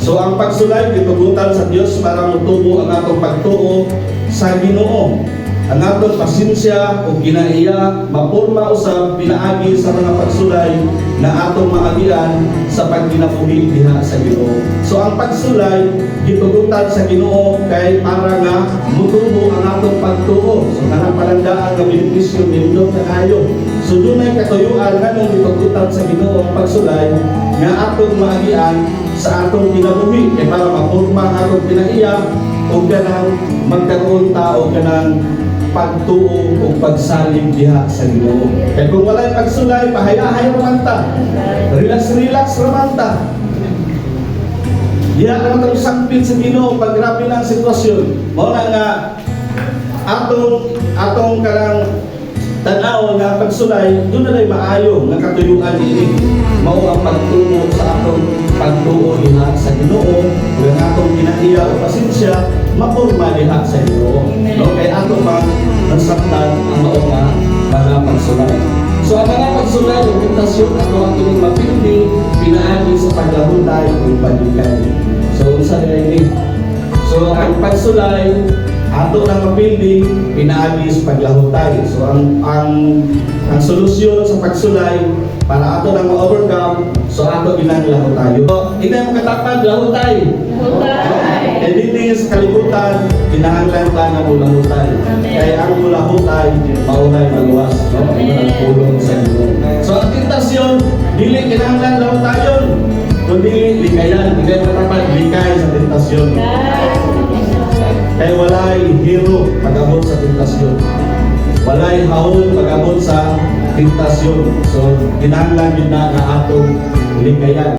So ang pagsulay gitugutan sa Dios para motubo ang atong pagtuo sa Ginoo. Ang atong pasensya o kinaiya mapurma usab pinaagi sa mga pagsulay na atong maagian sa pagkinabuhi diha sa Ginoo. So ang pagsulay gitugutan sa Ginoo kay para nga mutubo ang atong pagtuo. So kanang palandaan nga benepisyo, nindot na kayo. So dunay katuyuan nganong gitugutan sa Ginoo ang pagsulay nga atong maagian sa atong kinabuhi, kay para mapurma ang atong kinaiya o kanang magkaroon ta og kanang pagtuo o pagsalig diha sa Ginoo. Kay kung walay pagsulay, pahayahay raman ta. Relax relax raman ta. Diha ka na sangpit sa Ginoo pag grabe na ang sitwasyon. Mao na nga atong atong kanang tan-aw nga pagsulay doon na maayo nga katuyuan niini. Mao ang pagtuo sa atong pagtuo diha sa Ginoo ug ang atong kinaiya o pasensya mapurma diha sa Ginoo. No, kay ato pang nasabtan ang mao nga mga pagsulay. So ang mga pagsulay o tentasyon, ato ang kining mapildi pinaagi sa paglahutay ug paglikay. So unsa nila ini? So ang pagsulay ato nang mapildi pinaagi sa paglahutay. So ang solusyon sa pagsulay para ato nang ma-overcome, so ato ginang lahutayon. So, inay mo katapad, lahutay. Lahutay. Kay dinhi sa kalibutan, kinahanglan ta nga mulahutay. Amen. Kay ang mulahutay, maunay maluwas, no? Amen. Ang pulong sa Ginoo. So ang tentasyon, dili kinahanglan lahutayon, kundi likayan. Inay katapad, likay sa tentasyon. Kay walay hero pag-abot sa tentasyon. Walay haol pag-abot sa tentasyon. So, kinahanglan yun na nga atong likayan.